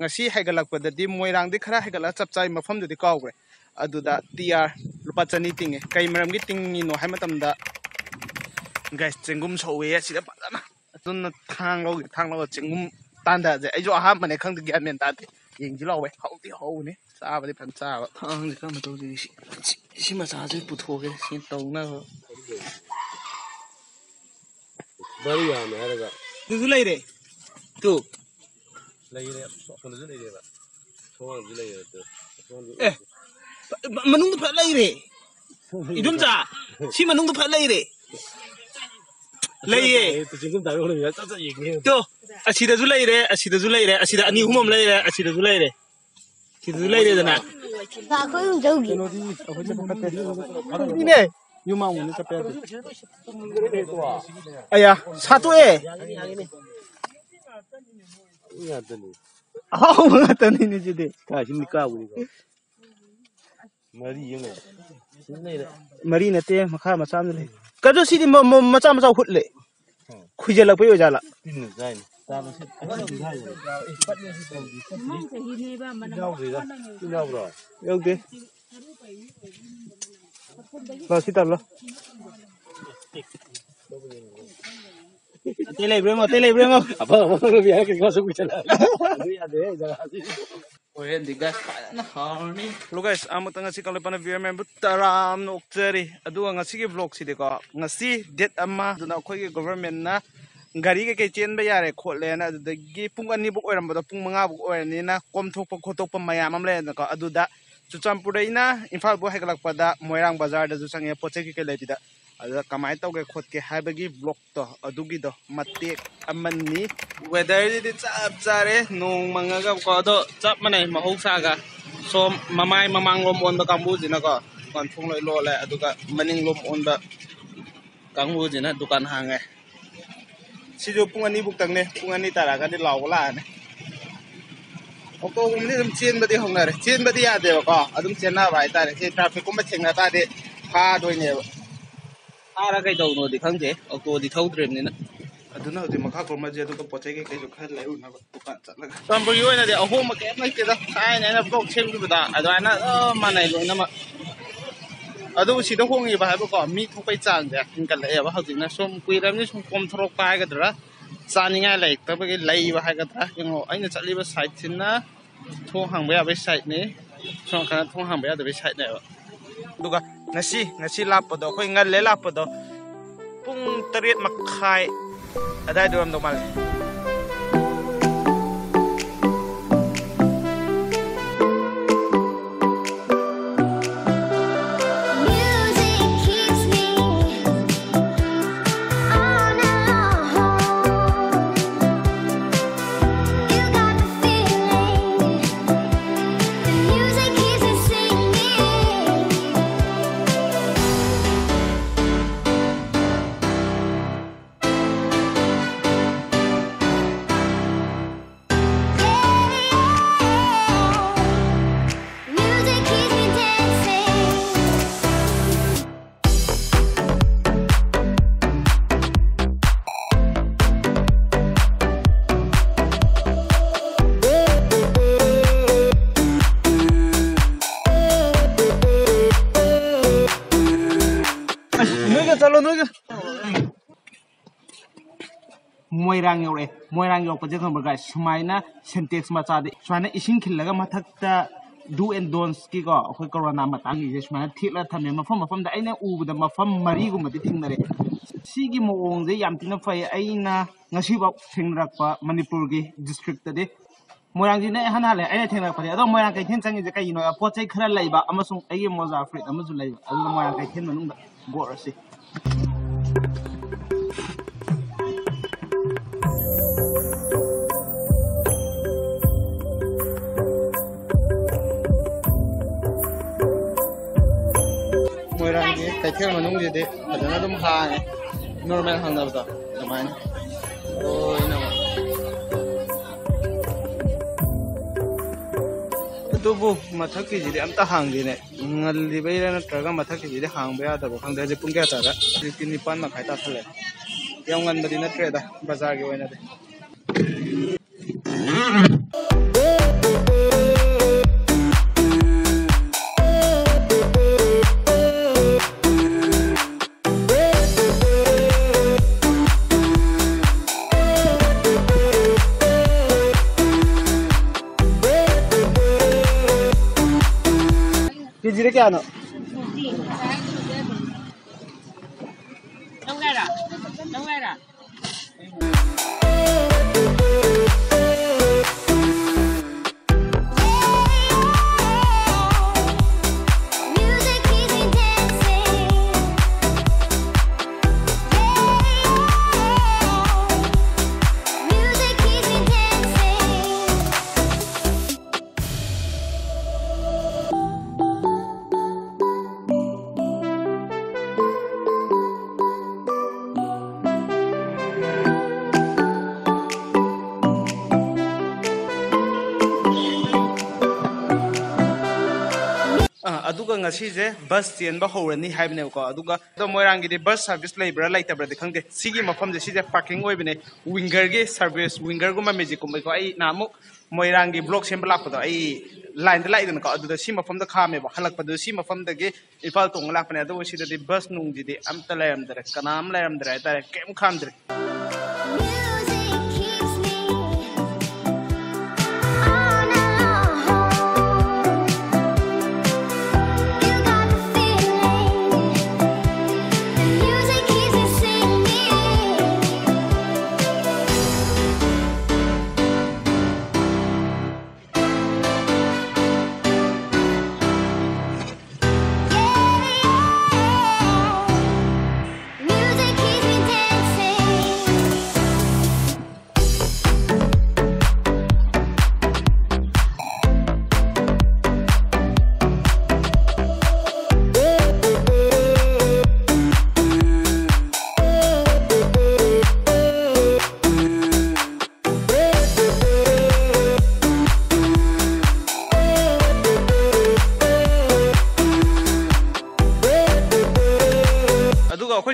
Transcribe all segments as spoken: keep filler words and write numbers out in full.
ꯉꯁꯤ ꯍꯥꯏꯒꯠꯂꯛꯄꯗꯗꯤ ꯃꯣꯏꯔꯥꯡꯗꯤ ꯈꯔ ꯍꯥꯏꯒꯠꯂꯒ ꯆꯞ ꯆꯥꯕꯤ ꯃꯐꯝꯗꯨꯗꯤ ꯀꯥꯎꯈ꯭ꯔꯦ꯫ ꯑꯗꯨꯗ ꯇꯤ ꯑꯥꯔ ꯂꯨꯄꯥ ꯆꯅꯤ ꯇꯤꯡꯉꯦ꯫ ꯀꯩ ꯃꯔꯝꯒꯤ ꯇꯤꯡꯉꯤꯅꯣ ꯍꯥꯏ ꯃꯇꯝꯗ, ꯒꯥꯏꯁ, ꯆꯦꯡꯒꯨꯝ ꯁꯧꯋꯦ ꯑꯁꯤꯗ ꯐꯖꯅ꯫ ꯑꯗꯨꯅ ꯊꯥꯡ ꯂꯧꯒꯦ, ꯊꯥꯡ ꯂꯧꯔ ꯆꯦꯡꯒꯨꯝ ꯇꯥꯟꯊꯁꯦ꯫ ꯑꯩꯁꯨ ꯑꯍꯥꯟꯕꯅꯦ, ꯈꯪꯗꯦ, ꯒ꯭ꯌꯥꯟ ꯃꯦꯟ ꯇꯥꯗꯦ꯫ ꯌꯦꯡꯁꯤ ꯂꯥꯎꯋꯦ, ꯍꯧꯗꯤ ꯍꯧꯕꯅꯤ, ꯆꯥꯕꯗꯤ ꯐꯖꯅ ꯆꯥꯕ꯫ ꯊꯥꯡꯁꯦ ꯀꯔꯝꯕ ꯇꯧꯁꯤꯒꯦ? ꯁꯤ, ꯁꯤ, ꯁꯤ ꯃꯆꯥꯁꯦ ꯄꯨꯊꯣꯛꯑꯒꯦ, ꯁꯤ ꯇꯧꯅꯕ꯫ ꯃꯔꯤ ꯌꯥꯝꯃꯦ ꯍꯥꯏꯔꯒ꯫ ꯑꯗꯨꯁꯨ ꯂꯩꯔꯦ꯫ ꯇꯨ꯫ ꯂꯩꯔꯦ꯫ ꯑꯁꯣꯝꯗꯁꯨ ꯂꯩꯔꯦꯕ꯫ ꯊꯣꯡꯒꯥꯟꯁꯨ ꯂꯩꯔꯦ꯫ ꯇꯨ꯫ ꯑꯁꯣꯝꯗ ꯑꯦ, ꯃ-, ꯃꯅꯨꯡꯗ ꯐꯖ ꯂꯩꯔꯦ꯫ ꯏꯗꯣꯝꯆꯥ, ꯁꯤ ꯃꯅꯨꯡꯗ ꯐꯖ ꯂꯩꯔꯦ꯫ ꯂꯩꯌꯦ꯫ ꯇꯨ ꯆꯤꯡꯒꯨꯝ ꯇꯥꯕ ꯍꯧꯔꯃꯤꯅ ꯆꯠ ꯆꯠ ꯌꯦꯡꯉꯦ꯫ ꯇꯣ, ꯑꯁꯤꯗꯁꯨ ꯂꯩꯔꯦ, ꯑꯁꯤꯗꯁꯨ ꯂꯩꯔꯦ, ꯑꯁꯤꯗ ꯑꯅꯤ ꯑꯍꯨꯝ ꯑꯃ ꯂꯩꯔꯦ, ꯑꯁꯤꯗꯁꯨ ꯂꯩꯔꯦ꯫ ꯁꯤꯗꯁꯨ ꯂꯩꯔꯦꯗꯅ꯫ ꯑꯩꯈꯣꯏ ꯑꯍꯨꯝ ꯆꯧꯈꯤ꯫ ꯀꯩꯅꯣꯗꯤ ꯑꯩꯈꯣꯏ ꯆꯠꯄ ꯐꯠꯇꯦ꯫ ꯏꯅꯦ꯫ ꯌꯨꯝ ꯃꯥꯡꯉꯨꯅ ꯆꯠꯄ ꯌꯥꯗꯦ꯫ ꯑꯌꯥ, ꯁꯥꯠꯇꯣꯛꯑꯦ꯫ ꯉꯥꯛꯇꯅꯤ꯫ ꯑꯍꯥꯎꯕ ꯉꯥꯛꯇꯅꯤꯅꯦ ꯁꯤꯗꯤ꯫ ꯀꯥꯏꯁꯤ ꯃꯤ ꯀꯥꯕꯅꯤꯀꯣ꯫ ꯃꯔꯤ ꯑꯃ ꯂꯩꯔꯦ꯫ ꯃꯔꯤ ꯅꯠꯇꯦ, ꯃꯈꯥ ꯃꯆꯥ ꯑꯃ ꯂꯩ꯫ ꯀꯗꯣ ꯁꯤꯗꯤ ꯃ-, ꯃ-, ꯃꯆꯥ ꯃꯆꯥ ꯍꯨꯠꯂꯦ꯫ ꯈꯨꯏꯖꯜꯂꯛꯄꯩ ꯑꯣꯏꯖꯥꯠꯂ? ꯇꯤꯟꯅ ꯆꯥꯏꯅꯤ꯫ ꯆꯥꯕꯁꯤ ꯌꯥꯎꯗ꯭ꯔꯤꯗ꯫ ꯇꯤꯟ ꯌꯥꯎꯕ꯭ꯔꯣ? ꯌꯥꯎꯗꯦ꯫ ꯂꯥꯎ, ꯁꯤ ꯇꯥꯜꯂꯣ꯫ ꯑꯇꯩ ꯂꯩꯕ꯭ꯔꯥ ꯌꯦꯡꯉꯣ, ꯑꯇꯩ ꯂꯩꯕ꯭ꯔꯥ ꯌꯦꯡꯉꯣ꯫ ꯑꯐ ꯑꯐꯕ ꯂꯧꯕ ꯌꯥꯏ, ꯀꯩꯀꯥ ꯁꯨꯝ ꯀꯨꯏꯁꯜꯂꯛꯑꯒ꯫ ꯑꯗꯨ ꯌꯥꯗꯦ, ꯖꯒꯥꯁꯤ꯫ ꯍꯣꯔꯦꯟꯗꯤ ꯒꯥꯏꯁ ꯐꯖꯅ ꯍꯥꯎꯔꯅꯤ꯫ ꯍꯜꯂꯣ ꯒꯥꯏꯁ, ꯑꯃꯨꯛꯇ ꯉꯁꯤ ꯀꯪꯂꯩꯄꯥꯛꯅ ꯚꯤꯌꯔ ꯃꯌꯥꯝꯕꯨ ꯇꯔꯥꯝꯅ ꯑꯣꯛꯆꯔꯤ꯫ ꯑꯗꯨꯒ ꯉꯁꯤꯒꯤ ꯚ꯭ꯂꯣꯒꯁꯤꯗꯤꯀꯣ, ꯉꯁꯤ ꯗꯦꯠ ꯑꯃ ꯑꯗꯨꯅ ꯑꯩꯈꯣꯏꯒꯤ ꯒꯣꯚꯔꯃꯦꯟꯅ ꯒꯥꯔꯤ ꯀꯩꯀꯩ ꯆꯦꯟꯕ ꯌꯥꯔꯦ ꯈꯣꯠꯂꯦꯅ, ꯑꯗꯨꯗꯒꯤ ꯄꯨꯡ ꯑꯅꯤꯕꯨꯛ ꯑꯣꯏꯔꯝꯕꯗꯣ ꯄꯨꯡ ꯃꯉꯥꯕꯨꯛ ꯑꯣꯏꯔꯅꯤꯅ ꯀꯣꯝꯊꯣꯛꯄ ꯈꯣꯠꯇꯣꯛꯄ ꯃꯌꯥꯝ ꯑꯃ ꯂꯩꯔꯦꯅꯀꯣ꯫ ꯑꯗꯨꯗ ꯆꯨꯔꯆꯥꯟꯄꯨꯔꯗꯩꯅ ꯏꯝꯐꯥꯜꯕꯨ ꯍꯥꯏꯒꯠꯂꯛꯄꯗ ꯃꯣꯏꯔꯥꯡ ꯕꯖꯥꯔꯗꯁꯨ ꯆꯪꯉꯦ ꯄꯣꯠ ꯆꯩ ꯀꯩꯀꯩ ꯂꯩꯕꯤꯗ꯫ ꯑꯗꯨꯗ ꯀꯃꯥꯏꯅ ꯇꯧꯒꯦ ꯈꯣꯠꯀꯦ ꯍꯥꯏꯕꯒꯤ ꯚ꯭ꯂꯣꯒꯇꯣ ꯑꯗꯨꯒꯤꯗꯣ ꯃꯇꯦꯛ ꯑꯃꯅꯤ꯫ ꯋꯦꯗꯔꯁꯤꯗꯤ ꯆꯞ ꯆꯥꯔꯦ, ꯅꯣꯡ ꯃꯪꯉꯒꯀꯣ꯫ ꯑꯗꯣ ꯆꯞ ꯃꯥꯟꯅꯩ ꯃꯍꯧꯁꯥꯒ꯫ ꯁꯣꯝ ꯃꯃꯥꯏ ꯃꯃꯥꯡꯂꯣꯝ ꯑꯣꯟꯕ ꯀꯥꯡꯕꯨꯁꯤꯅꯀꯣ ꯗꯨꯀꯥꯟ ꯊꯣꯡ ꯂꯣꯏ ꯂꯣꯜꯂꯦ, ꯑꯗꯨꯒ ꯃꯅꯤꯡꯂꯣꯝ ꯑꯣꯟꯕ ꯀꯥꯡꯕꯨꯁꯤꯅ ꯗꯨꯀꯥꯟ ꯍꯥꯡꯉꯦ꯫ ꯁꯤꯁꯨ ꯄꯨꯡ ꯑꯅꯤꯕꯨꯛꯇꯪꯅꯦ, ꯄꯨꯡ ꯑꯅꯤ ꯇꯥꯔꯛꯑꯒꯗꯤ ꯂꯥꯎꯕ ꯂꯥꯛꯑꯅꯤ꯫ ꯑꯣꯇꯣꯒꯨꯝꯕꯗꯤ ꯑꯗꯨꯝ ꯆꯦꯟꯕꯗꯤ ꯍꯧꯅꯔꯦ, ꯆꯦꯟꯕꯗꯤ ꯌꯥꯗꯦꯕꯀꯣ, ꯑꯗꯨꯝ ꯆꯦꯟꯅꯕ ꯍꯥꯏꯇꯥꯔꯦ꯫ ꯁꯤ ꯇ꯭ꯔꯥꯐꯤꯛꯀꯨꯝꯕ ꯊꯦꯡꯅ ꯇꯥꯔꯗꯤ ꯐꯥꯗꯣꯏꯅꯦꯕ꯫ ꯐꯥꯔ ꯀꯩꯗꯧꯅꯣꯗꯤ ꯈꯪꯗꯦ, ꯑꯣꯇꯣꯗꯤ ꯊꯧꯗ꯭ꯔꯤꯕꯅꯤꯅ꯫ ꯑꯗꯨꯅ ꯍꯧꯖꯤꯛ ꯃꯈꯥ ꯀꯨꯝꯃꯁꯦ, ꯑꯗꯨꯒ ꯄꯣꯠ ꯆꯩ ꯀꯩꯀꯩꯁꯨ ꯈꯔ ꯂꯩꯔꯨꯅꯕ ꯗꯨꯀꯥꯟ ꯆꯠꯂꯒ꯫ ꯆꯨꯔꯆꯥꯟꯄꯨꯔꯒꯤ ꯑꯣꯏꯅꯗꯤ ꯑꯍꯣꯡꯕ ꯀꯩꯝ ꯂꯩꯇꯦꯗ, ꯊꯥꯏꯅ ꯑꯩꯅ ꯕ꯭ꯂꯣꯛ ꯁꯦꯝꯈꯤꯕꯗ ꯑꯗꯨꯃꯥꯏꯅ ꯆꯞ ꯃꯥꯟꯅꯩ ꯂꯣꯏꯅꯃꯛ꯫ ꯑꯗꯨꯕꯨ ꯁꯤꯗ ꯍꯣꯡꯉꯤꯕ ꯍꯥꯏꯕꯀꯣ, ꯃꯤ ꯊꯣꯛꯄꯩ ꯆꯥꯡꯁꯦ ꯍꯦꯟꯒꯠꯂꯛꯑꯦꯕ꯫ ꯍꯧꯖꯤꯛꯅ ꯁꯨꯝ ꯀꯨꯏꯔꯕꯅꯤ ꯁꯨꯝ ꯀꯣꯝꯊꯣꯔꯛꯄ ꯍꯥꯏꯒꯗ꯭ꯔꯥ, ꯆꯥꯅꯤꯡꯉꯥꯏ ꯂꯩꯔꯛꯇꯕꯒꯤ ꯂꯩꯕ ꯍꯥꯏꯒꯗ꯭ꯔꯥ꯫ ꯌꯦꯡꯉꯣ, ꯑꯩꯅ ꯆꯠꯂꯤꯕ ꯁꯥꯏꯠꯁꯤꯅ ꯊꯣꯡ ꯍꯥꯡꯕ ꯌꯥꯕꯒꯤ ꯁꯥꯏꯠꯅꯤ, ꯁꯣꯝ ꯅꯥꯀꯟꯗ ꯊꯣꯡ ꯍꯥꯡꯕ ꯌꯥꯗꯕꯒꯤ ꯁꯥꯏꯠꯅꯦꯕ꯫ ꯑꯗꯨꯒ ꯉꯁꯤ, ꯉꯁꯤ ꯂꯥꯛꯄꯗꯣ, ꯑꯩꯈꯣꯏ ꯉꯜꯂꯦ ꯂꯥꯛꯄꯗꯣ, ꯄꯨꯡ ꯇꯔꯦꯠ ꯃꯈꯥꯏ ꯑꯗꯥꯏꯗ ꯑꯣꯏꯔꯝꯗꯧ ꯃꯥꯜꯂꯦ꯫ Music keeps me on a hole. You got the feeling. The music keeps me singing. ꯅꯣꯏꯒ ꯆꯠꯂꯣ, ꯅꯣꯏꯒ꯫ ꯃꯣꯏꯔꯥꯡ ꯌꯧꯔꯛꯑꯦ꯫ ꯃꯣꯏꯔꯥꯡ ꯌꯧꯔꯛꯄꯁꯦ ꯈꯪꯕ꯭ꯔꯥ guys, ꯁꯨꯃꯥꯏꯅ ꯁꯦꯟꯇꯦꯛꯁ ꯃꯆꯥꯗ ꯁꯨꯃꯥꯏꯅ ꯏꯁꯤꯡ ꯈꯤꯜꯂꯒ ꯃꯊꯛꯇ do and don'tsꯀꯤꯀꯣ, ꯑꯩꯈꯣꯏ ꯀꯣꯔꯣꯅꯥ ꯃꯇꯥꯡꯒꯤꯁꯦ ꯁꯨꯃꯥꯏꯅ ꯊꯦꯠꯂ ꯊꯝꯃꯦ꯫ ꯃꯐꯝ ꯃꯐꯝꯗ ꯑꯩꯅ ꯎꯕꯗ ꯃꯐꯝ ꯃꯔꯤꯒꯨꯝꯕꯗꯤ ꯊꯦꯡꯅꯔꯦ꯫ ꯁꯤꯒꯤ ꯃꯑꯣꯡꯁꯦ ꯌꯥꯝ ꯊꯤꯅ ꯐꯩ꯫ ꯑꯩꯅ ꯉꯁꯤꯐꯥꯎ ꯊꯦꯡꯅꯔꯛꯄ ꯃꯅꯤꯄꯨꯔꯒꯤ districtꯇꯗꯤ ꯃꯣꯏꯔꯥꯡꯁꯤꯅ ꯏꯍꯥꯟ ꯍꯥꯜꯂꯦ ꯑꯩꯅ ꯊꯦꯡꯅꯔꯛꯄꯗꯤ꯫ ꯑꯗꯣ ꯃꯣꯏꯔꯥꯡ ꯀꯩꯊꯦꯜ ꯆꯪꯉꯤꯁꯦ ꯀꯩꯒꯤꯅꯣ? ꯄꯣꯠ ꯆꯩ ꯈꯔ ꯂꯩꯕ ꯑꯃꯁꯨꯡ ꯑꯩꯒꯤ ꯃꯣꯖꯥ ꯐꯨꯔꯤꯠ ꯑꯃꯁꯨ ꯂꯩꯕ, ꯑꯗꯨꯅ ꯃꯣꯏꯔꯥꯡ ꯀꯩꯊꯦꯜ ꯃꯅꯨꯡꯗ ꯒꯣꯔꯁꯤ꯫ ꯃꯣꯏꯔꯥꯡꯒꯤ ꯀꯩꯊꯦꯜ ꯃꯅꯨꯡꯁꯤꯗꯤ ꯐꯖꯅ ꯑꯗꯨꯝ ꯍꯥꯡꯉꯦ, ꯅꯣꯔꯃꯦꯜ ꯍꯥꯡꯅꯕꯗꯣ ꯑꯗꯨꯃꯥꯏꯅ ꯂꯣꯏꯅꯃꯛ꯫ ꯑꯗꯨꯕꯨ ꯃꯊꯛꯀꯤꯁꯤꯗꯤ ꯑꯝꯇ ꯍꯥꯡꯗꯦꯅꯦ꯫ ꯉꯜꯂꯤꯕꯩꯔꯥ ꯅꯠꯇ꯭ꯔꯒ ꯃꯊꯛꯀꯤꯁꯤꯗꯤ ꯍꯥꯡꯕ ꯌꯥꯗꯕ ꯈꯪꯗꯦ꯫ ꯍꯧꯖꯤꯛ ꯄꯨꯡ ꯀꯌꯥ ꯇꯥꯔꯦ? ꯍꯧꯖꯤꯛꯇꯤ ꯅꯤꯄꯥꯟ ꯃꯈꯥꯏ ꯇꯥꯁꯜꯂꯦ꯫ ꯌꯥꯝ ꯉꯟꯕꯗꯤ ꯅꯠꯇ꯭ꯔꯦꯗ ꯕꯖꯥꯔꯒꯤ ꯑꯣꯏꯅꯗꯤ꯫ ꯀꯦꯖꯤꯗ ꯀꯌꯥꯅꯣ? ꯂꯧꯒꯦꯔꯥ? ꯂꯧꯒꯦꯔꯥ? ꯑ, ꯑꯗꯨꯒ ꯉꯁꯤꯁꯦ ꯕꯁ ꯆꯦꯟꯕ ꯍꯧꯔꯅꯤ ꯍꯥꯏꯕꯅꯦꯕꯀꯣ꯫ ꯑꯗꯨꯒ ꯑꯗꯣ ꯃꯣꯏꯔꯥꯡꯒꯤꯗꯤ ꯕꯁ ꯁꯥꯔꯚꯤꯁ ꯂꯩꯕ꯭ꯔꯥ ꯂꯩꯇꯕ꯭ꯔꯗꯤ ꯈꯪꯗꯦ꯫ ꯁꯤꯒꯤ ꯃꯐꯝꯁꯦ, ꯁꯤꯁꯦ ꯄꯥꯔꯀꯤꯡ ꯑꯣꯏꯕꯅꯦ, ꯋꯤꯡꯒꯔꯒꯤ ꯁꯥꯔꯚꯤꯁ, ꯋꯤꯡꯒꯔꯒꯨꯝꯕ ꯃꯦꯖꯤꯛꯀꯨꯝꯕꯀꯣ꯫ ꯑꯩ ꯅꯍꯥꯟꯃꯨꯛ ꯃꯣꯏꯔꯥꯡꯒꯤ ꯕ꯭ꯂꯣꯛ ꯁꯦꯝꯕ ꯂꯥꯛꯄꯗꯣ, ꯑꯩ ꯂꯥꯏꯟꯗ ꯂꯥꯛꯏꯗꯅꯀꯣ, ꯑꯗꯨꯗ ꯁꯤ ꯃꯐꯝꯗ ꯈꯥꯝꯃꯦꯕ꯫ ꯍꯜꯂꯛꯄꯗꯨ ꯁꯤ ꯃꯐꯝꯗꯒꯤ ꯏꯝꯐꯥꯜ ꯇꯣꯡꯉ ꯂꯥꯛꯄꯅꯦ꯫ ꯑꯗꯨꯕꯨ ꯁꯤꯗꯗꯤ ꯕꯁ ꯅꯨꯡꯁꯤꯗꯤ ꯑꯝꯇ ꯂꯩꯔꯝꯗ꯭ꯔꯦ, ꯀꯅꯥꯝ ꯂꯩꯔꯝꯗ꯭ꯔꯦ ꯍꯥꯏꯇꯥꯔꯦ, ꯀꯩꯝ ꯈꯥꯝꯗ꯭ꯔꯦ꯫ Music keeps me on a roll. You got the feeling. The music keeps me singing. Yeah, yeah. Music keeps me dancing.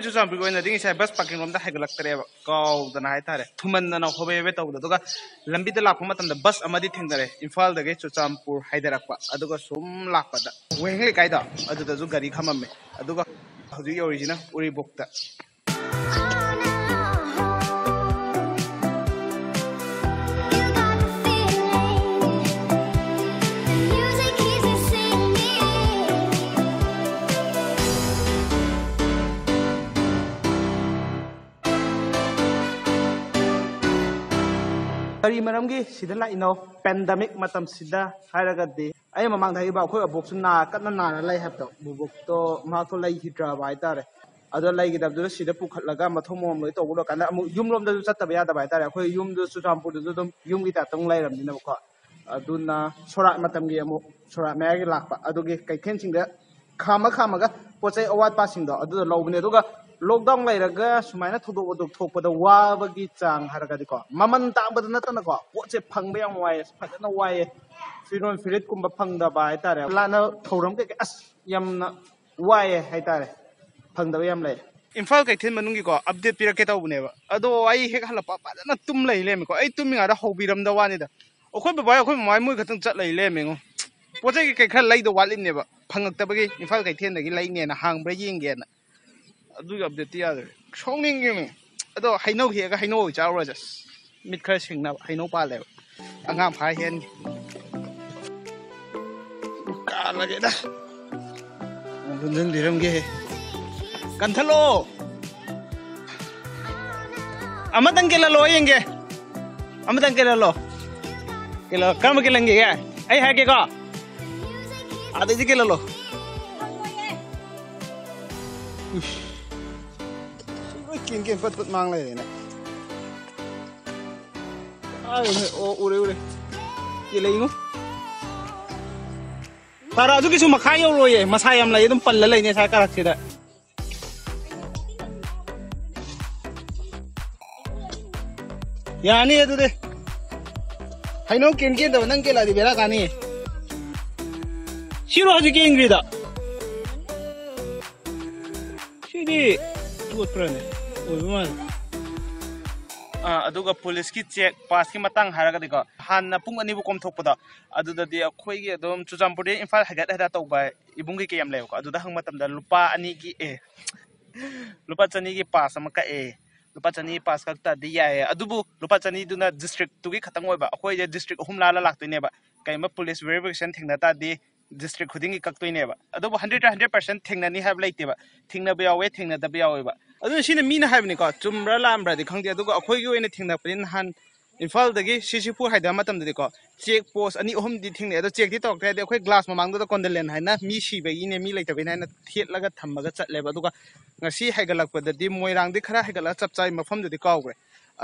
ꯆꯨꯔꯆꯥꯟꯄꯨꯔꯒꯤ ꯑꯣꯏꯅꯗꯤ ꯉꯁꯥꯏ ꯕꯁ ꯄꯥꯔꯀꯤꯡ ꯔꯣꯝꯗ ꯍꯥꯏꯒꯠꯂꯛꯇ꯭ꯔꯦꯕ, ꯀꯥꯎꯗꯅ ꯍꯥꯏꯇꯥꯔꯦ, ꯊꯨꯃꯟꯗꯅ ꯍꯣꯕꯦ ꯍꯣꯕꯦ ꯇꯧꯕꯗ꯫ ꯑꯗꯨꯒ ꯂꯝꯕꯤꯗ ꯂꯥꯛꯄ ꯃꯇꯝꯗ ꯕꯁ ꯑꯃꯗꯤ ꯊꯦꯡꯅꯔꯦ, ꯏꯝꯐꯥꯜꯗꯒꯤ ꯆꯨꯔꯆꯥꯟꯄꯨꯔ ꯍꯥꯏꯗꯔꯛꯄ, ꯑꯗꯨꯒ ꯁꯨꯝ ꯂꯥꯛꯄꯗ ꯋꯥꯍꯦꯡ ꯂꯩꯀꯥꯏꯗꯣ ꯑꯗꯨꯗꯁꯨ ꯒꯥꯔꯤ ꯈꯥꯝꯃꯝꯃꯦ꯫ ꯑꯗꯨꯒ ꯍꯧꯖꯤꯛ ꯌꯧꯔꯤꯁꯤꯅ ꯎꯔꯤꯄꯣꯛꯇ꯫ ꯀꯔꯤ ꯃꯔꯝꯒꯤ ꯁꯤꯗ ꯂꯥꯛꯏꯅꯣ? ꯄꯦꯟꯗꯦꯃꯤꯛ ꯃꯇꯝꯁꯤꯗ ꯍꯥꯏꯔꯒꯗꯤ, ꯑꯩ ꯃꯃꯥꯡꯗ ꯍꯥꯏꯈꯤꯕ ꯑꯩꯈꯣꯏ ꯑꯕꯣꯛꯁꯨ ꯅꯥ ꯀꯟꯅ ꯅꯥꯔ ꯂꯩ ꯍꯥꯏꯕꯗꯣ, ꯕꯣꯕꯣꯛꯇꯣ ꯃꯍꯥꯛꯇꯣ ꯂꯩꯈꯤꯗ꯭ꯔꯕ ꯍꯥꯏꯇꯥꯔꯦ꯫ ꯑꯗꯣ ꯂꯩꯈꯤꯗꯕꯗꯨꯗ ꯁꯤꯗ ꯄꯨꯈꯠꯂꯒ ꯃꯊꯧ ꯃꯉꯝ ꯂꯣꯏ ꯇꯧꯕ ꯂꯣꯏꯔꯀꯥꯟꯗ ꯑꯃꯨꯛ ꯌꯨꯝꯂꯣꯝꯗꯁꯨ ꯆꯠꯇꯕ ꯌꯥꯗꯕ ꯍꯥꯏꯇꯥꯔꯦ꯫ ꯑꯩꯈꯣꯏ ꯌꯨꯝꯗꯨ ꯆꯨꯔꯆꯥꯟꯄꯨꯔꯗꯁꯨ ꯑꯗꯨꯝ ꯌꯨꯝꯒꯤ ꯇꯥꯏꯞꯇ ꯑꯃꯨꯛ ꯂꯩꯔꯕꯅꯤꯅꯀꯣ꯫ ꯑꯗꯨꯅ ꯁꯣꯔꯥꯠ ꯃꯇꯝꯒꯤ ꯑꯃꯨꯛ, ꯁꯣꯔꯥꯠ ꯃꯌꯥꯒꯤ ꯂꯥꯛꯄ ꯑꯗꯨꯒꯤ ꯀꯩꯊꯦꯜꯁꯤꯡꯗ ꯈꯥꯝꯃ ꯈꯥꯝꯃꯒ ꯄꯣꯠ ꯆꯩ ꯑꯋꯥꯠꯄꯁꯤꯡꯗꯣ ꯑꯗꯨꯗ ꯂꯧꯕꯅꯦ꯫ ꯑꯗꯨꯒ ꯂꯣꯛꯗꯥꯎꯟ ꯂꯩꯔꯒ ꯁꯨꯃꯥꯏꯅ ꯊꯧꯗꯣꯛ ꯋꯥꯊꯣꯛ ꯊꯣꯛꯄꯗ ꯋꯥꯕꯒꯤ ꯆꯥꯡ ꯍꯥꯏꯔꯒꯗꯤꯀꯣ, ꯃꯃꯜ ꯇꯥꯡꯕꯗ ꯅꯠꯇꯅꯀꯣ, ꯄꯣꯠꯁꯦ ꯐꯪꯕ ꯌꯥꯝ ꯋꯥꯏꯑꯦ, ꯐꯖꯅ ꯋꯥꯏꯑꯦ꯫ ꯐꯤꯔꯣꯜ ꯐꯤꯔꯤꯠꯀꯨꯝꯕ ꯐꯪꯗꯕ ꯍꯥꯏꯇꯥꯔꯦ, ꯂꯥꯟꯅ ꯊꯧꯔꯝ ꯀꯩꯀꯩ, ꯑꯁ, ꯌꯥꯝꯅ ꯋꯥꯏꯑꯦ ꯍꯥꯏꯇꯥꯔꯦ, ꯐꯪꯗꯕ ꯌꯥꯝ ꯂꯩ꯫ ꯏꯝꯐꯥꯜ ꯀꯩꯊꯦꯜ ꯃꯅꯨꯡꯒꯤꯀꯣ ꯑꯞꯗꯦꯠ ꯄꯤꯔꯛꯀꯦ ꯇꯧꯕꯅꯦꯕ, ꯑꯗꯣ ꯑꯩ ꯍꯦꯛ ꯍꯜꯂꯛꯄ ꯐꯖꯅ ꯇꯨꯝ ꯂꯩ ꯂꯩꯔꯝꯃꯦꯀꯣ꯫ ꯑꯩ ꯇꯨꯝꯃꯤꯉꯩꯗ ꯍꯧꯕꯤꯔꯝꯗ ꯋꯥꯅꯤꯗ꯫ ꯑꯩꯈꯣꯏ ꯕꯕꯥ ꯑꯩꯈꯣꯏ ꯃꯃꯥ ꯃꯣꯏ ꯈꯛꯇꯪ ꯆꯠ ꯂꯩ ꯂꯩꯔꯝꯃꯦꯉꯣ꯫ ꯄꯣꯠ ꯆꯩ ꯀꯩꯀꯩ ꯈꯔ ꯂꯩꯗꯧ ꯋꯥꯠꯂꯤꯅꯦꯕ, ꯐꯪꯉꯛꯇꯕꯒꯤ ꯏꯝꯐꯥꯜ ꯀꯩꯊꯦꯜꯗꯒꯤ ꯂꯩꯅꯦꯅ ꯍꯥꯡꯕ꯭ꯔꯥ ꯌꯦꯡꯒꯦꯅ꯫ ꯑꯗꯨꯒꯤ ꯑꯞꯗꯦꯠꯇꯤ ꯌꯥꯗ꯭ꯔꯦ꯫ ꯁꯥꯎꯅꯤꯡꯉꯤꯅꯦ꯫ ꯑꯗꯣ ꯍꯩꯅꯧ ꯍꯦꯛꯑꯒ ꯍꯩꯅꯧ ꯑꯣꯏ ꯆꯥꯔꯨꯔꯁꯦ꯫ ꯃꯤꯠ ꯈꯔ ꯁꯤꯡꯅꯕ ꯍꯩꯅꯧ ꯄꯥꯜꯂꯦꯕ꯫ ꯑꯉꯥꯡ ꯐꯥ ꯍꯦꯟꯒꯤ꯫ ꯀꯥꯜꯂꯒꯦꯗ꯫ ꯂꯣꯟꯁꯤꯟꯕꯤꯔꯝꯒꯦ꯫ ꯀꯟꯊꯠꯂꯣ꯫ ꯑꯃꯇꯪ ꯀꯦꯜꯍꯜꯂꯣ, ꯑꯩ ꯌꯦꯡꯒꯦ꯫ ꯑꯃꯇꯪ ꯀꯦꯜꯍꯜꯂꯣ꯫ ꯀꯦꯜꯍꯜꯂꯣ꯫ ꯀꯔꯝꯕ ꯀꯦꯜꯍꯟꯒꯦ? ꯑꯩ ꯍꯥꯏꯔꯛꯀꯦꯀꯣ꯫ ꯑꯗꯩꯗꯤ ꯀꯦꯜꯍꯜꯂꯣ꯫ ꯎꯁ꯫ ꯂꯣꯏ ꯀꯦꯟ ꯀꯦꯟ ꯄꯠ ꯄꯠ ꯃꯥꯡ ꯂꯩꯔꯦꯅꯦ꯫ ꯑꯥ, ꯎꯔꯦ꯫ ꯑꯣ, ꯎꯔꯦ, ꯎꯔꯦ꯫ ꯀꯦꯜꯂꯛꯏꯉꯣ꯫ ꯇꯥꯔꯛꯑꯁꯨ ꯀꯩꯁꯨ ꯃꯈꯥ ꯌꯧꯔꯣꯏꯌꯦ꯫ ꯃꯁꯥ ꯌꯥꯝ ꯂꯩ, ꯑꯗꯨꯝ ꯄꯜꯂ ꯂꯩꯅꯦ ꯁ꯭ꯋꯥꯏ ꯀꯥꯔꯛꯁꯤꯗ꯫ ꯌꯥꯅꯤ ꯑꯗꯨꯗꯤ꯫ ꯍꯩꯅꯧ ꯀꯦꯟ ꯀꯦꯟꯗꯕ ꯅꯪ ꯀꯦꯜꯂꯛꯑꯗꯤ ꯕꯦꯔꯥ ꯀꯥꯅꯤ꯫ ꯁꯤꯔꯣ ꯍꯧꯖꯤꯛ ꯀꯦꯟꯈ꯭ꯔꯤꯗꯣ? ꯁꯤꯗꯤ ꯎꯠꯄ꯭ꯔꯅꯦ? ꯑꯣꯏꯕ ꯃꯥꯜꯂꯦ꯫ ꯑꯥ, ꯑꯗꯨꯒ ꯄꯨꯂꯤꯁꯀꯤ ꯆꯦꯛ ꯄꯥꯁꯀꯤ ꯃꯇꯥꯡ ꯍꯥꯏꯔꯒꯗꯤꯀꯣ, ꯍꯥꯟꯅ ꯄꯨꯡ ꯑꯅꯤꯕꯨ ꯀꯣꯝꯊꯣꯛꯄꯗꯣ, ꯑꯗꯨꯗꯗꯤ ꯑꯩꯈꯣꯏꯒꯤ ꯑꯗꯨꯝ ꯆꯨꯔꯆꯥꯟꯄꯨꯔꯗꯒꯤ ꯏꯝꯐꯥꯜ ꯍꯥꯏꯒꯠ ꯍꯥꯏꯒꯠ ꯇꯧꯕ ꯏꯕꯨꯡꯒꯤ ꯀꯩ ꯌꯥꯝ ꯂꯩꯌꯦꯕꯀꯣ, ꯑꯗꯨꯗ ꯍꯪꯕ ꯃꯇꯝꯗ ꯂꯨꯄꯥ ꯑꯅꯤꯒꯤ, ꯑꯦ, ꯂꯨꯄꯥ ꯆꯅꯤꯒꯤ ꯄꯥꯁ ꯑꯃ ꯀꯛꯑꯦ꯫ ꯂꯨꯄꯥ ꯆꯅꯤ ꯄꯥꯁ ꯀꯛ ꯇꯥꯔꯗꯤ ꯌꯥꯏꯌꯦ, ꯑꯗꯨꯕꯨ ꯂꯨꯄꯥ ꯆꯅꯤꯗꯨꯅ ꯗꯤꯁꯇ꯭ꯔꯤꯛꯇꯨꯒꯤ ꯈꯛꯇꯪ ꯑꯣꯏꯕ, ꯑꯩꯈꯣꯏꯁꯦ ꯗꯤꯁꯇ꯭ꯔꯤꯛ ꯑꯍꯨꯝ ꯂꯥꯜꯂ ꯂꯥꯛꯇꯣꯏꯅꯦꯕ꯫ ꯀꯩꯒꯨꯝꯕ ꯄꯨꯂꯤꯁ ꯚꯦꯔꯤꯐꯤꯀꯦꯁꯟ ꯊꯦꯡꯅ ꯇꯥꯔꯗꯤ ꯗꯤꯁꯇ꯭ꯔꯤꯛ ꯈꯨꯗꯤꯡꯒꯤ ꯀꯛꯇꯣꯏꯅꯦꯕ꯫ ꯑꯗꯨꯕꯨ ꯍꯟꯗ꯭ꯔꯦꯠꯇ ꯍꯟꯗ꯭ꯔꯦꯠ ꯄꯥꯔꯁꯦꯟ ꯊꯦꯡꯅꯅꯤ ꯍꯥꯏꯕ ꯂꯩꯇꯦꯕ꯫ ꯊꯦꯡꯅꯕ ꯌꯥꯎꯋꯦ, ꯊꯦꯡꯅꯗꯕ ꯌꯥꯎꯋꯦꯕ꯫ ꯑꯗꯨꯅ ꯁꯤꯅ ꯃꯤꯅ ꯍꯥꯏꯕꯅꯤꯀꯣ, ꯆꯨꯝꯕ꯭ꯔꯥ ꯂꯥꯟꯕ꯭ꯔꯥꯗꯤ ꯈꯪꯗꯦ, ꯑꯗꯨꯒ ꯑꯩꯈꯣꯏꯒꯤ ꯑꯣꯏꯅ ꯊꯦꯡꯅꯔꯛꯄꯗꯤ ꯅꯍꯥꯟ ꯏꯝꯐꯥꯜꯗꯒꯤ ꯁꯤꯁꯤꯄꯨꯔ ꯍꯥꯏꯗꯕ ꯃꯇꯝꯗꯗꯤꯀꯣ, ꯆꯦꯛ ꯄꯣꯁ ꯑꯅꯤ ꯑꯍꯨꯝꯗꯤ ꯊꯦꯡꯅꯩ꯫ ꯑꯗꯣ ꯆꯦꯛꯇꯤ ꯇꯧꯔꯛꯇ꯭ꯔꯦ, ꯍꯥꯏꯗꯤ ꯑꯩꯈꯣꯏ ꯒ꯭ꯂꯥꯁ ꯃꯃꯥꯡꯗꯨꯗ ꯀꯣꯟꯗꯂꯦꯟ ꯍꯥꯏꯅ ꯃꯤ ꯁꯤꯕꯒꯤꯅꯦ, ꯃꯤ ꯂꯩꯇꯕꯒꯤꯅꯦ ꯍꯥꯏꯅ ꯊꯦꯠꯂꯒ ꯊꯝꯃꯒ ꯆꯠꯂꯦꯕ꯫ ꯑꯗꯨꯒ ꯉꯁꯤ ꯍꯥꯏꯒꯠꯂꯛꯄꯗꯗꯤ ꯃꯣꯏꯔꯥꯡꯗꯤ ꯈꯔ ꯍꯥꯏꯒꯠꯂꯒ ꯆꯞ ꯆꯥꯕꯤ ꯃꯐꯝꯗꯨꯗꯤ ꯀꯥꯎꯈ꯭ꯔꯦ꯫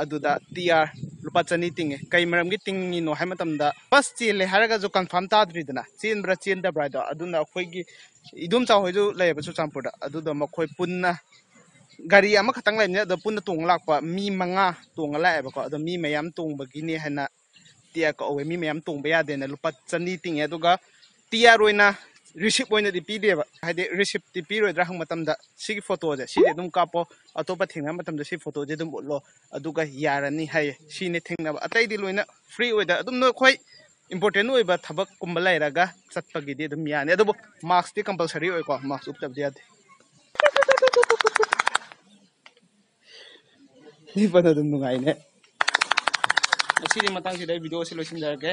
ꯑꯗꯨꯗ ꯇꯤ ꯑꯥꯔ ꯂꯨꯄꯥ ꯆꯅꯤ ꯇꯤꯡꯉꯦ꯫ ꯀꯩ ꯃꯔꯝꯒꯤ ꯇꯤꯡꯉꯤꯅꯣ ꯍꯥꯏꯕ ꯃꯇꯝꯗ, ꯕꯁ ꯆꯦꯜꯂꯦ ꯍꯥꯏꯔꯒꯁꯨ ꯀꯟꯐꯥꯔꯝ ꯇꯥꯗ꯭ꯔꯤꯗꯅ, ꯆꯦꯟꯕ꯭ꯔꯥ ꯆꯦꯟꯗꯕ꯭ꯔꯥ ꯍꯥꯏꯗꯣ꯫ ꯑꯗꯨꯅ ꯑꯩꯈꯣꯏꯒꯤ ꯏꯗꯣꯝꯆꯥ ꯍꯣꯏꯁꯨ ꯂꯩꯌꯦꯕ ꯆꯨꯔꯆꯥꯟꯄꯨꯔꯗ, ꯑꯗꯨꯗꯣ ꯃꯈꯣꯏ ꯄꯨꯟꯅ ꯒꯥꯔꯤ ꯑꯃꯈꯛꯇꯪ ꯂꯩꯕꯅꯤ, ꯑꯗꯣ ꯄꯨꯟꯅ ꯇꯣꯡꯉ ꯂꯥꯛꯄ ꯃꯤ ꯃꯉꯥ ꯇꯣꯡꯉ ꯂꯥꯛꯑꯦꯕꯀꯣ꯫ ꯑꯗꯣ ꯃꯤ ꯃꯌꯥꯝ ꯇꯣꯡꯕꯒꯤꯅꯦ ꯍꯥꯏꯅ ꯇꯤ ꯑꯥꯔ ꯀꯛꯍꯧꯋꯦ, ꯃꯤ ꯃꯌꯥꯝ ꯇꯣꯡꯕ ꯌꯥꯗꯦꯅ ꯂꯨꯄꯥ ꯆꯅꯤ ꯇꯤꯡꯉꯦ꯫ ꯑꯗꯨꯒ ꯇꯤ ꯑꯥꯔ ꯑꯣꯏꯅ ꯔꯤꯁꯤꯞ ꯑꯣꯏꯅꯗꯤ ꯄꯤꯗꯦꯕ, ꯍꯥꯏꯗꯤ ꯔꯤꯁꯤꯞꯇꯤ ꯄꯤꯔꯣꯏꯗ꯭ꯔꯥ ꯍꯪꯕ ꯃꯇꯝꯗ, "ꯁꯤꯒꯤ ꯐꯣꯇꯣꯁꯦ ꯁꯤꯗꯤ ꯑꯗꯨꯝ ꯀꯥꯞꯄꯣ, ꯑꯇꯣꯞꯄ ꯊꯦꯡꯅꯕ ꯃꯇꯝꯗ ꯁꯤ ꯐꯣꯇꯣꯁꯦ ꯑꯗꯨꯝ ꯎꯠꯂꯣ, ꯑꯗꯨꯒ ꯌꯥꯔꯅꯤ" ꯍꯥꯏꯌꯦ꯫ ꯁꯤꯅꯦ ꯊꯦꯡꯅꯕ, ꯑꯇꯩꯗꯤ ꯂꯣꯏꯅ ꯐ꯭ꯔꯤ ꯑꯣꯏꯗ꯫ ꯑꯗꯨꯝ ꯅꯈꯣꯏ ꯏꯝꯄꯣꯔꯇꯦꯟ ꯑꯣꯏꯕ ꯊꯕꯛꯀꯨꯝꯕ ꯂꯩꯔꯒ ꯆꯠꯄꯒꯤꯗꯤ ꯑꯗꯨꯝ ꯌꯥꯅꯤ, ꯑꯗꯨꯕꯨ ꯃꯥꯛꯁꯇꯤ ꯀꯝꯄꯜꯁꯔꯤ ꯑꯣꯏꯀꯣ, ꯃꯥꯛꯁ ꯎꯞꯇꯕꯗꯤ ꯌꯥꯗꯦ꯫ ꯅꯤꯄꯟ ꯑꯗꯨꯝ ꯅꯨꯡꯉꯥꯏꯅꯦ꯫ ꯉꯁꯤꯗꯤ ꯃꯇꯥꯡꯁꯤꯗ ꯑꯩ ꯚꯤꯗꯤꯑꯣ ꯑꯁꯤ ꯂꯣꯏꯁꯤꯟꯖꯔꯒꯦ꯫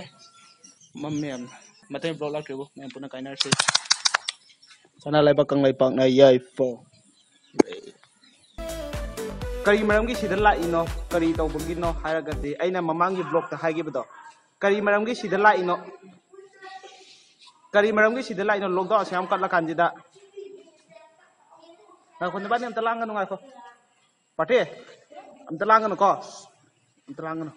ꯃꯝꯃꯦ ꯌꯥꯝꯅ꯫ ꯃꯊꯪ ꯕ꯭ꯂꯣꯛ ꯂꯥꯛꯇ꯭ꯔꯤꯕꯨ ꯃꯌꯥꯝ ꯄꯨꯟꯅ ꯀꯥꯏꯅꯔꯁꯤ꯫ ꯁꯅꯥ ꯂꯩꯕꯥꯛ ꯀꯪꯂꯩꯄꯥꯛꯅ ꯌꯥꯏꯐꯧ꯫ ꯀꯔꯤ ꯃꯔꯝꯒꯤ ꯁꯤꯗ ꯂꯥꯛꯏꯅꯣ, ꯀꯔꯤ ꯇꯧꯕꯒꯤꯅꯣ ꯍꯥꯏꯔꯒꯗꯤ, ꯑꯩꯅ ꯃꯃꯥꯡꯒꯤ ꯕ꯭ꯂꯣꯛꯇ ꯍꯥꯏꯈꯤꯕꯗꯣ, ꯀꯔꯤ ꯃꯔꯝꯒꯤ ꯁꯤꯗ ꯂꯥꯛꯏꯅꯣ, ꯀꯔꯤ ꯃꯔꯝꯒꯤ ꯁꯤꯗ ꯂꯥꯛꯏꯅꯣ, ꯂꯣꯛꯗꯥꯎꯟ ꯑꯁꯨꯛ ꯌꯥꯝ ꯀꯠꯂ ꯀꯥꯟꯁꯤꯗ? ꯉꯥꯏꯈꯣ, ꯅꯕꯥꯅꯤ ꯑꯝꯇ ꯂꯥꯡꯒꯅꯨ, ꯉꯥꯏꯈꯣ꯫ ꯄꯥꯔꯇꯤ, ꯑꯝꯇ ꯂꯥꯡꯒꯅꯨꯀꯣ, ꯑꯝꯇ ꯂꯥꯡꯒꯅꯨ꯫